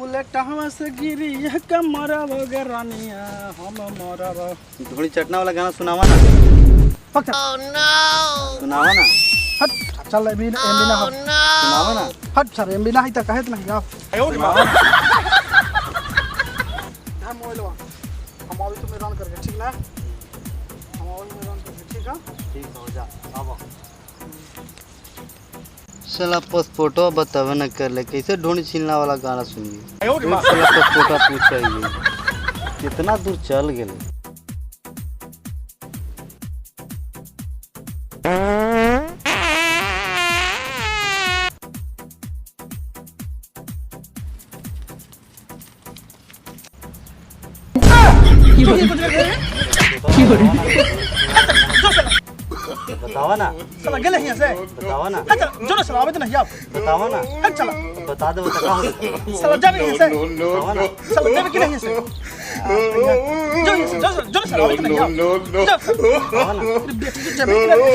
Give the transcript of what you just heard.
Bullet हवा से गिरी एक मरब गे रानिया हम मरब। थोड़ी चटना वाला गाना सुनावा ना। पक। सुनावा ना। हट चल, एमबी एमबी ना। सुनावा ना। हट सर, एमबी ना है त कहत नहीं आओ। हम मोबाइलवा हम अभी तुम्हें रन करके, ठीक ना? हम अभी में रन करके, ठीक है? ठीक हो जा, आवा। साला पासपोर्टो बतावे न कर ले, कैसे ढूंढ छिलना वाला गाना सुनिए। साला पासपोर्टो पूछाइए कितना दूर चल गेले। बतावा ना। साला गेले हियां से। बतावा ना। हट चल जो ना साला, आवे त नहीं आओ। बतावा ना। हट चला। बता दे, बता का हो। साला जाबे हियां से। बतावा ना। साला जाबे कि नहीं हियां से? जो हियां से जो जो ना साला, आवे त नहीं आओ। जो बतावा ना। बेटी के जाबे कि नहीं?